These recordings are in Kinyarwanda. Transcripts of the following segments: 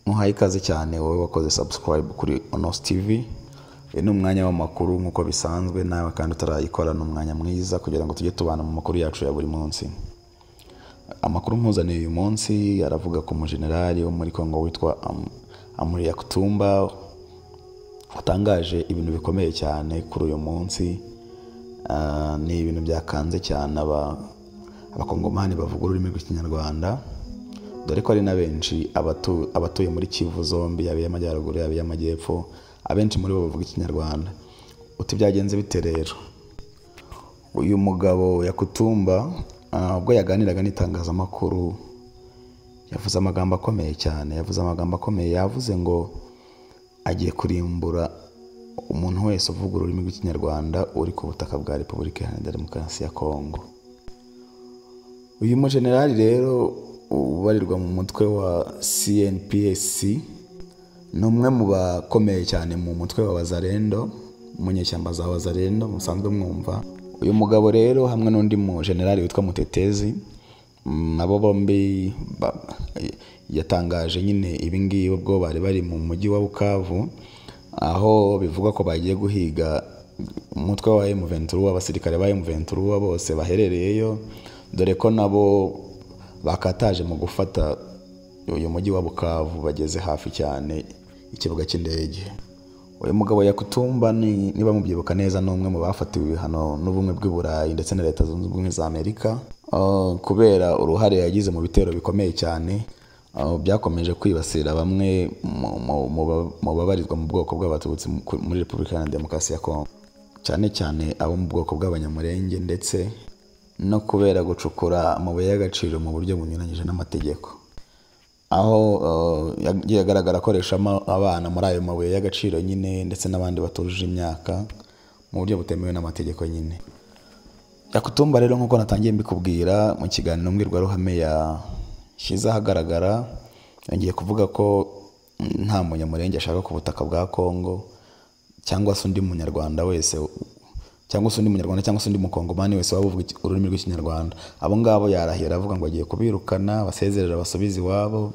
Muhaye ikaze cyane wowe wakoze subscribe kuri Onos TV. Uyu ni umwanya w'amakuru nk'uko bisanzwe, nawe kandi utarayikora ni umwanya mwiza kugira ngo tujye tubana mu makuru yacu ya buri munsi. Amakuru nkuzaniye uyu munsi aravuga ku mujenerali wo muri Congo witwa Amuri Yakutumba, watangaje ibintu bikomeye cyane kuri uyu munsi. Ni ibintu byakanze cyane abakongomani bavuga ururimi rw'Ikinyarwanda, dore ko ari na benshi abatuye muri Kivu zombi, yaba iy'amajyaruguru yaba iy'amajyepfo, abenshi muri bo bavuga Ikinyarwanda. Uti byagenze bite rero? Uyu mugabo Yakutumba, ubwo yaganiraga n'itangazamakuru, yavuze amagambo akomeye cyane, yavuze amagambo akomeye, yavuze ngo agiye kurimbura umuntu wese uvuga ururimi rw'Ikinyarwanda uri ku butaka bwa Repubulika Iharanira Demokarasi ya Kongo. Uyu mujenerali rero ubarirwa mu mutwe wa CNPSC ni umwe mu bakomeye cyane mu mutwe wa Wazalendo, mu nyeshyamba za Wazalendo musanzwe mwumva. Uyu mugabo rero hamwe n'undi mujenerali witwa Mutetezi, nabo bombi yatangaje nyine ibi ngibi ubwo bari bari mu mujyi wa Bukavu, aho bivugwa ko bagiye guhiga umutwe wa M23, abasirikare ba M23 bose baherereyeyo, dore ko nabo bakataje mu gufata uyu mujyi wa Bukavu, bageze hafi cyane ikibuga cy'indege. Uyu mugabo Yakutumba niba mubyibuka neza, ni umwe mu bafatiwe ibihano n'ubumwe bw'i Burayi ndetse na Leta Zunze Ubumwe za Amerika, kubera uruhare yagize mu bitero bikomeye cyane, byakomeje kwibasira bamwe mu babarizwa mu bwoko bw'Abatutsi muri Repubulika Iharanira Demokarasi ya Kongo, cyane cyane abo mu bwoko bw'Abanyamurenge, ndetse no kubera gucukura amabuye y'agaciro mu buryo bunyuranyije n'amategeko, aho yagiye agaragara akoreshamo abana muri ayo mabuye y'agaciro nyine, ndetse n'abandi batujuje imyaka mu buryo butemewe n'amategeko nyine. Yakutumba rero nk'uko natangiye mbikubwira mu kiganiro mbwirwaruhame yashyize ahagaragara, yongeye kuvuga ko nta munyamurenge ashaka ku butaka bwa Kongo, cyangwa se undi munyarwanda wese, cyangwa se undi munyarwanda cyangwa se undi mukongomani wese waba uvuga ururimi rw'Ikinyarwanda. Abo ngabo yarahira avuga ngo agiye kubirukana, basezerera basubize iwabo,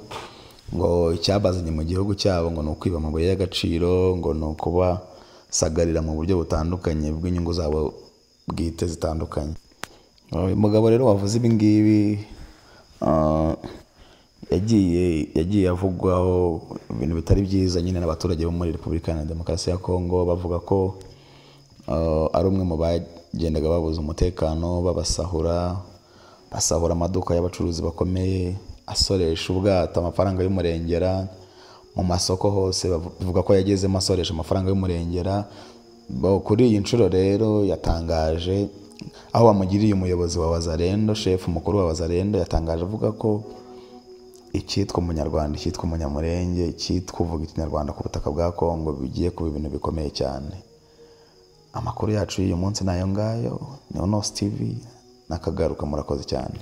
ngo icyabazanye mu gihugu cyabo ngo ni ukwiba amabuye y'agaciro, ngo ni ukubasagarira mu buryo butandukanye bw'inyungu zabo bwite zitandukanye. Uyu mugabo rero wavuze ibi ngibi, yagiye avugwaho ibintu bitari byiza nyine n'abaturage bo muri Repubulika Iharanira Demokarasi ya Kongo, bavuga ko ari umwe mu bagendaga babuza umutekano, babasahura, basahura amaduka y'abacuruzi bakomeye, asoresha ubwato amafaranga y'umurengera mu masoko hose, bavuga ko yagezemo asoresha amafaranga y'umurengera. Kuri iyi nshuro rero yatangaje aho bamugiriye umuyobozi wa Wazalendo, chef mukuru wa Wazalendo, yatangaje avuga ko icyitwa umunyarwanda, icyitwa umunyamurenge, icyitwa uvuga Ikinyarwanda ku butaka bwa Kongo bigiye kuba ibintu bikomeye cyane. Amakuru yacu y'uyu munsi nayo ngayo, ni Onos TV, nakagaruka, murakoze cyane.